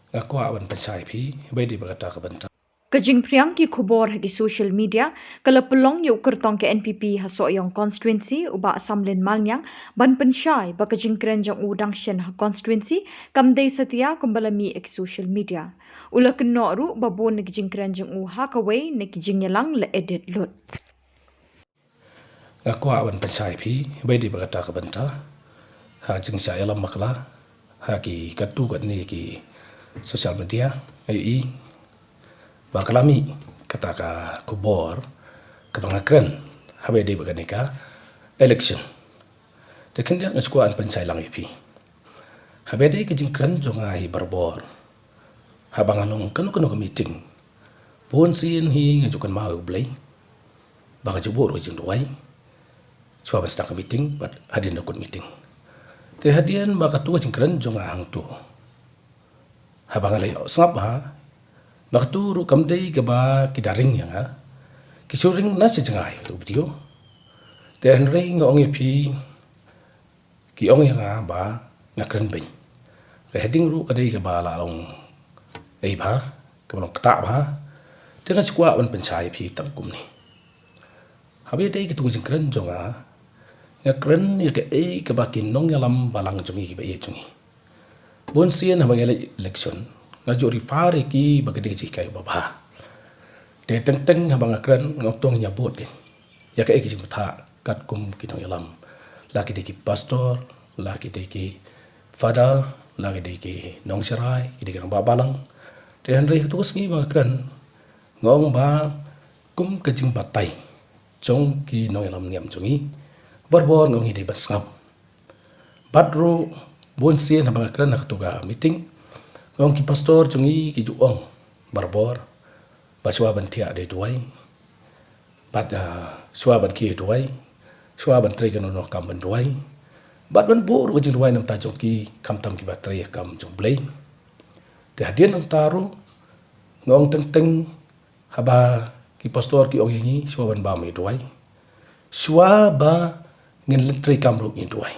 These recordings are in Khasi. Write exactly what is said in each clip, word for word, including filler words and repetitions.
Nga kwah ban pynshai phi, bai dei ba kata ka bynta. Ka jingphriang ki khubor ha ki social media, ka la pynlong ïa u kyrtong ka N P P ha Sohiong constituency, u Bah Samlin Malngiang, ban pynshai ba ka jingkren jong u dang shen ha constituency, kam dei satia kumba la mih ha ki social media. U la kynnoh ruh ba bun na ki jingkren jong u ha kawei na ki jingïalang la edit lut. Nga kwah ban pynshai phi, bai dei ba kata ka bynta. Ha jingshah ïalam bakla, ha ki katto katne ki social media, nga ïohi ba ka la mih kata ka khubor, kaba nga kren, ha bai dei ba kane ka election. Te khyndiat nga kwah ban pynshai lang ïa phi. Ha bai dei ka jingkren jong nga hi barabor. Haba nga long kano kano ka meeting, bun sien hi nga ju kynmaw ïa u Blei ba nga ju buh ruh ka jingduwai. Shuwa ban sdang ka meeting, bad hadien da kut meeting. Te hadien ba katu ka jingkren jong nga hangtu, haba nga la ïohsngew ba, ba katu ruh kam dei kaba ki da ring ïa nga. Ki shu ring na sha jngai tu video. Te hynrei nga ong ïa phi, ki ong ïa nga ba nga kren beiñ. Ka heading ruh ka dei kaba la long ei bha, kaba long ktah bha. Te nga shu kwah ban pynshai ïa phi tang kumne. Haba ïadei katu ka jingkren jong nga, nga kren ïa kaei kaba ki nongïalam balang jong ngi kiba ïeit jong ngi. Bun sien haba ngi leit election, nga ju refer ïa ki ba ka dei ka jinghikai ba bha. Te teng teng haba nga kren, nga ong to ngin ïa vote kein ïa kaei ka jingbthah katkum ki nongïalam. La ki dei ki pastor, la ki dei ki father, la ki dei ki nongsharai, ki dei ki rangbah balang. Te hynrei katu ka sngi ba nga kren, nga ong ba kum ka jingbatai jong ki nongïalam niam jong ngi, barabor nga ong ngi dei ban sngap. Bad ruh bun sien haba nga kren ha katu ka meeting, nga ong ki pastor jong ngi ki ju ong barabor ba shuwa ban thiah dei duwai. Bad, ah, shuwa ban khie duwai, shuwa ban trei kano kano ka kam ban duwai. Bad ban buh ruh ka jingduwai na ka bynta jong ki, khamtam kiba trei ïa ka kam jong U Blei. Te hadien nangta ruh, nga ong teng teng haba ki pastor ki ong ïa ngi shuwa ban bam ïa duwai, shuwa ba ngin leit treikam ruh ngin duwai.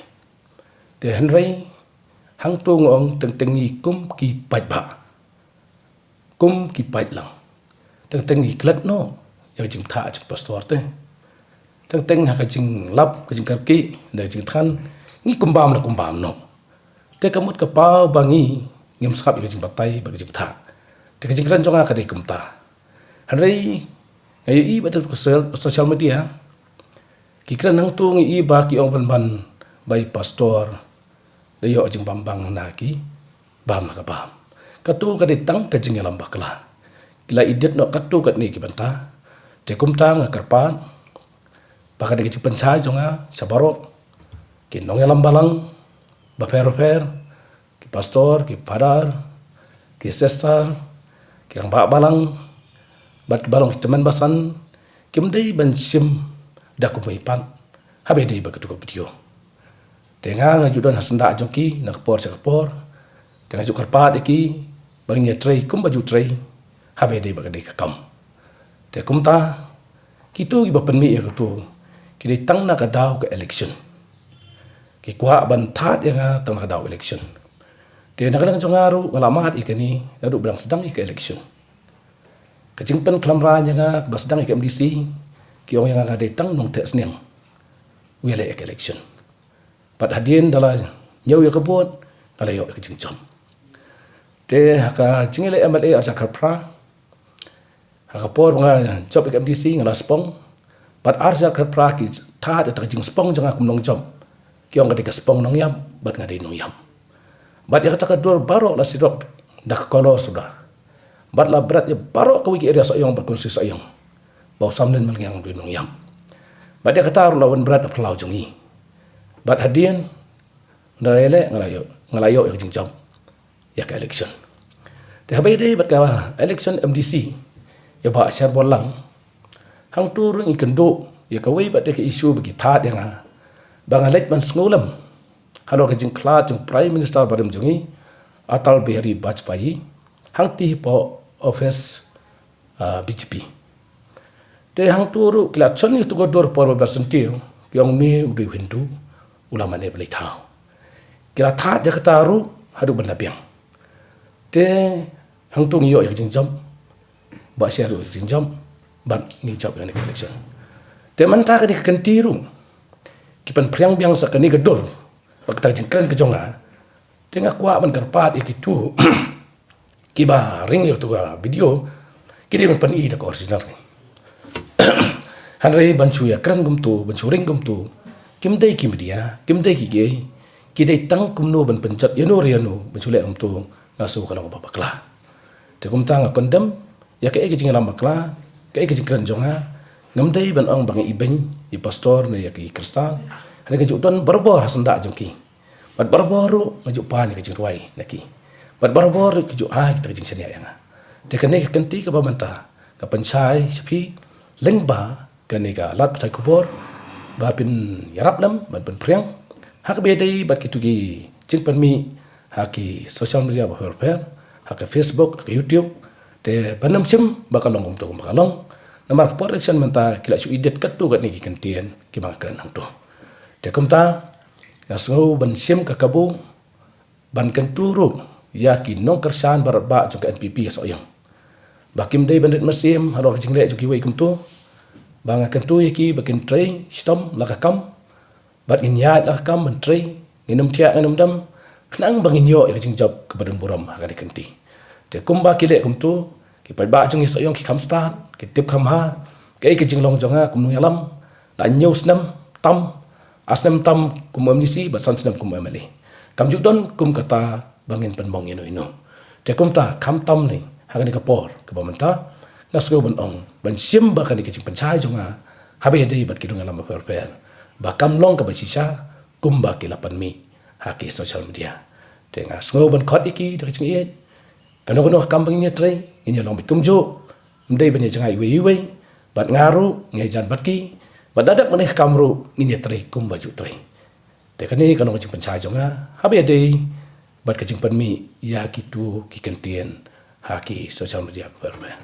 Te hynrei hangtu nga ong teng teng ngi kum ki paidbah, kum ki paidlang, teng teng ngi klet noh ïa ka jingbthah jong ki pastor te. Teng teng ha ka jinglap, ka jingkyrkieh, da ka jingthngan, ngi kum bam la kum bam noh. Te ka mut ka paw ba ngi ngim sngap ïa ka jingbatai bad ka jingbthah. Te ka jingkren jong nga ka dei kumta. Hynrei nga ïohi ba ha ka social, social media, ki kren hangtu ngi ïohi ba ki ong ban ban ba i pastor da ïoh jingbam bang na ki bam na ka bam. Katu ka dei tang ka jingïalam bakla. Ki la edit noh katto katne ki bynta. Te kumta nga kyrpad ba ka dei ka jingpynshai jong nga sha baroh ki nongïalam balang bapher bapher, ki pastor, ki father, ki sister, ki rangbah balang, bad kiba long ki tymmen basan, kim dei ban shim da kumwei pat haba ïadei bad katu ka video. Te nga, nga ju don ha syndah jong ki na ka por sha ka por. Te nga ju kyrpad ïa ki ba ngin ïatrei kumba ju trei haba ïadei bad ka dei ka kam. Te kumta, kitu kiba pynmih ïa katu ki dei tang na ka daw ka election. Ki kwah ban thad ïa nga tang na ka daw election. Te na ka liang jong nga ruh nga la mad ïa kane naduh ba dang sdang ïa ka election. Ka jingpynkhlaiñ ïa nga kaba sdang ïa ka M D C, ki ong ïa nga nga dei tang nongtheh sniang u ïaleh ïa ka election. Bad hadien da la ñiew ïa ka vote, nga la ïoh ïa ka jingjop. Te ha ka jingïaleh M L A arhajar khatphra, ha ka por ba nga jop ïa ka M D C nga la spong. Bad arhajar khatphra ki thad ïa ka jingspong jong nga kum nongjop, ki ong ka dei ka spong nongïap, bad nga dei nongïap. Bad ïa kata ka dur baroh la sidok da ka kolor suda. Bad la bret ïa baroh kawei ka area Sohiong bad constituency Sohiong ba u Samlin Malngiang u dei nongïap. Bad ïa kata ruh la wan bret ha phyllaw jong ngi. Bad hadien, ynda la ïaleh nga la ïoh, nga la ïoh ïa ka jingjop ïa ka election. Te haba ïadei bad ka election M D C ïa Bah Sherborne Lang, hangtu ruh ngi kynduh ïa kawei pat de ka issue ba ki thad ïa nga ba nga leit ban sngewlem halor ka jingkhlad jong Prime Minister barim jong ngi, Atal Bihari Vajpayee, hangtei hapoh office, ah, B J P. Te hangtu ruh ki la shon ïa katu ka dur por ba ber syntiew, ki ong me u dei u Hindu, u la mane ba leit thaw. Ki la thad ïa kata ruh haduh ban da biang. Te hangto ngi ïoh ïa ka jingjop, ba sha ruh ka jingjop, bad ngi jop ïa kane ka election. Te mynta kane ka kynti ruh, ki pynphriang biang sa kane ka dur, bad kata ka jingkren ka jong nga. Te nga kwah ban kyrpad ïa kito kiba ring ïa kato ka video, ki dei ban pyni da ka original. Hynrei ban shu ïa kren kumto, ban shu ring kumto, kim dei ki media, kim dei ki kiei, ki dei tang kumno ban pynjot ïano re ïano, ban shu leh kumto, nga sngew ka long kaba bakla. Te kumta nga condemn ïa kaei ka jingïalam bakla, kaei ka jingkren jong nga. Ngam dei ban ong ba nga ibeiñ ïa i pastor ne ïa ki Khristan. Hynrei ka ju don barabor ha syndah jong ki. Bad barabor ruh nga ju pan ïa ka jingrwai na ki. Bad barabor ruh ki ju ai kita ka jingshaniah ïa nga. Te kane ka kynti kaba mynta, nga pynshai sha phi lyngba kane ka lad pathai khubor, ba phin ïarap lem ban pynphriang ha kaba ïadei bad kito ki jingpynmih ha ki social media bapher bapher, ha ka Facebook, ha ka YouTube. Te ban ym shim ba ka long kumto kumba ka long. Namar ka por election mynta ki la shu edit katto katne ki kyntien kiba nga kren hangto. Te kumta nga sngew ban shim ka kabu ban kyntu ruh ïa ki nongkyrshan baroh ba jong ka N P P ha Sohiong, ba kim dei ban rit mynsiem halor ka jingleh jong kiwei kumto. Ba nga kyntu ïa ki ba kin trei shitom la ka kam, bad ngin ïaid la ka kam ban trei, ngin ym thiah ngin ym dem, khnang ba ngin ïoh ïa ka jingjop kaba don burom ha kane ka kynti. Te kumba ki leh kumto, ki paidbah jong ngi Sohiong ki kham stad, ki tip kham bha kaei ka jinglong jong nga kum u nongïalam. La hynñiew snem tam, ar snem tam kum u M D C bad san snem kum u M L A. Kam ju don kum kata ba ngin pynmong ïano ïano. Te kumta khamtam ne ha kane ka por kaba mynta, nga sngew ban ong ban shim ba kane ka jingpynshai jong nga haba ïadei bad ki nongïalam bapher bapher, ba kam long kaba shisha kumba ki la pynmih ha ki social media. Te nga sngew ban khot ïa ki da ka jingïeit. Kano kano ka kam ba ngin ïatrei, ngin ïalong beit kumjuh. Ym dei ban ïa jngai iwei iwei. Bad nga ruh nga ïajan bad ki. Bad da dep mynne ka kam ruh ngin ïatrei kumba ju trei. Te kane ka long ka jingpynshai jong nga haba ïadei bad ka jingpynmih ïa kito ki kyntien ha ki social media bapher bapher.